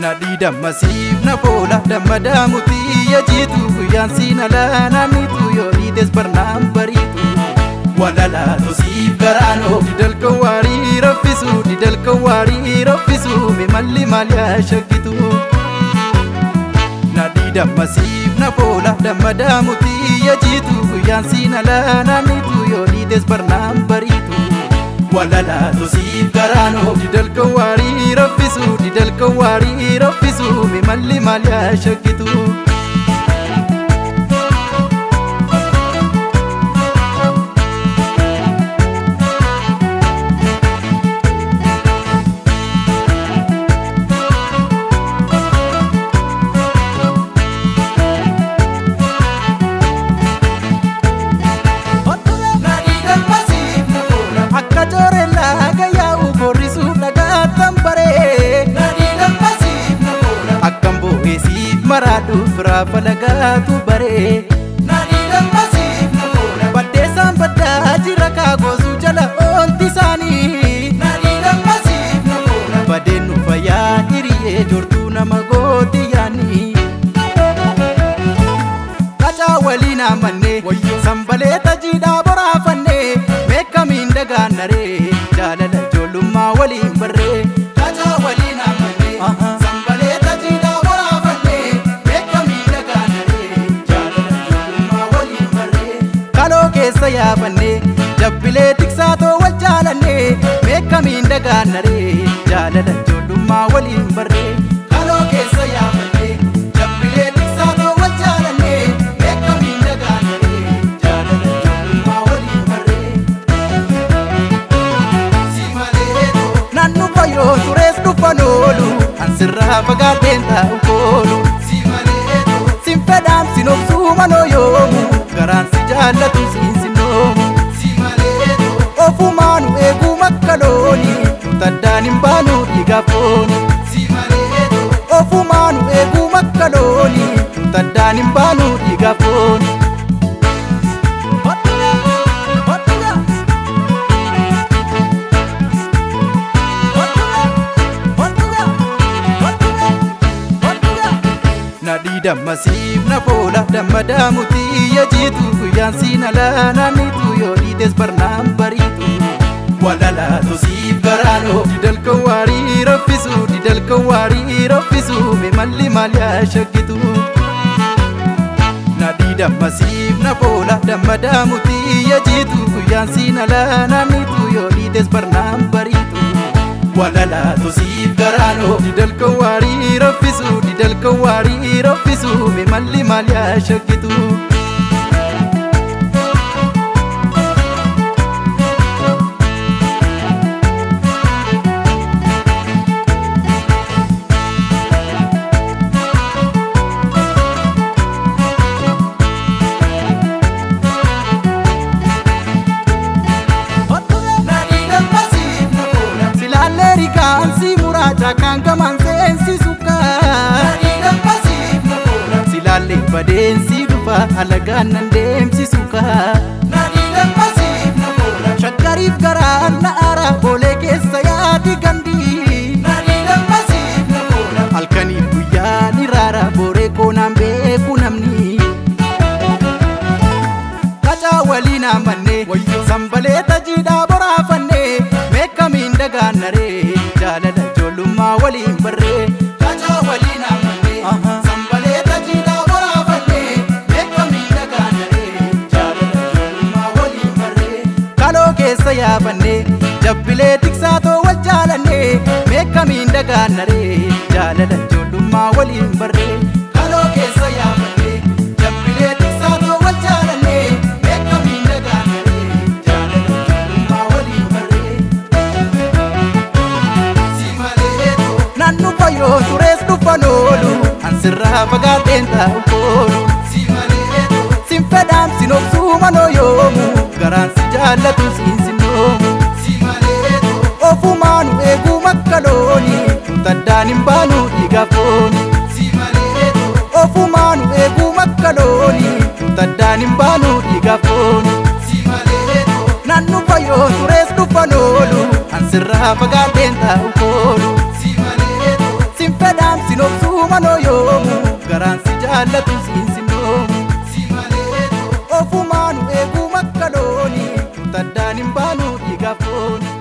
Nadhii dammasiif na foola damma daamutii yajiitu guyyaan siin alaa naannitu yoo dhiites barnaan bariitu. Walalaatu siif garaanoo didalka waarii raffisu didalka waarii raffisu mimalli maal yaa shakkitu. Nadhii dammasiif na foola damma daamutii yajiitu guyyaan siin alaa naannitu yoo dhiites barnaan bariitu. Walalaatu siif garaanoo didalka waarii raffisu didalka waarii raffisu mimalli maal yaa shakkitu. Akka joorellaa gayyaa'u boorrisuu dhagaatan baree. Akkam boo'eesiif maraadhu firaafa lagaatu baree. Baddeessaan baddaa jira kaagosuu jala oolti isaanii. Badeen nu fayyaa hiriyyee jortuu nama gooti yaanii. Qacaa waliin amannee sanbalee tajiidhaa boraafannee meeqamiin dagaannaree jaalala ijoollummaa waliin barree. Qacaa waliin amannee sanbalee tajiidhaa boraafannee meeqamiin dagaannaree jaalala ijoollummaa waliin barree. Kaloo keessa yaafannee jabbilee tiksaatoo wal jaalannee meeqamiin dagaannaree jaalala ijoollummaa waliin barree. Kaloo keessa yaafannee jabbilee tiksaatoo wal jaalannee meeqamiin dagaannaree jaalala ijoollummaa waliin barree. Naannu fayyoo turees dhufan oolu kan sirraa fagaadheen taa'u koolu. Sin fedhaan sin obsuu manoo yoomu garaan si jaallatu siin sinnoomu. Ofumaanu eeguu makka looni nutaddaan hin baanu dhiigaaf fooni. Ofumaanu eeguu makka looni nutaddaan hin baanu dhiigaaf fooni. Nadhii dammasiif na foola damma daamutii yajiitu guyyaan siin alaa naannitu yoo dhiites barnaan bariitu. Walalaatu siif garaanoo didalka waarii raffisu didalka waarii raffisu mimalli maal yaa shakkitu. Nadhii dammasiif na foola damma daamutii yajiitu guyyaan siin alaa naannitu yoo dhiites barnaan bariitu. Walalaatu siif garaanoo didalka waarii raffisu didalka waarii raffisu mimalli maal yaa shakkitu. Silaallee rigaan muraa caakaan gamaan seensisu kaa. Silaallee badeensi dhufa alagaan nan deemsisu kaa. Shakkariif garaan na aara boolee keessa yaadi gandi. Halkaniif guyyaa ni raara booree koonaan beeku namni. Qacaa waliin amannee sanbalee tajiidhaa boraafannee meeqamiin dagaannaree jaalala ijoollummaa waliin barree. Qacaa waliin amannee sanbalee tajiidhaa boraafannee meeqamiin dagaannaree jaalala ijoollummaa waliin barree. Kaloo keessa yaafannee jabbilee tiksaatoo wal jaalannee meeqamiin dagaannaree jaalala ijoollummaa waliin barree. Kaloo keessa yaafannee jabbilee tiksaatoo wal jaalannee meeqamiin dagaannaree jaalala ijoollummaa waliin barree. Naannu fayyoo turees dhufan oolu kan sirraa fagaadheen taa'u koolu. Sin fedhaan sin obsuu manoo yoomu garaan si jaallatu siin sinnoomu. Ofumaanu eeguu makka looni nutaddaan hin baanu dhiigaaf fooni. Ofumaanu eeguu makka looni nutaddaan hin baanu dhiigaaf fooni. Naannu fayyoo turees dhufan oolu kan sirraa fagaadheen taa'u koolu. Sin fedhaan sin jaallatu siin simnoomu. Ofumaanu eeguu makka looni, tutaddaan hin baanu dhiigaaf fooni.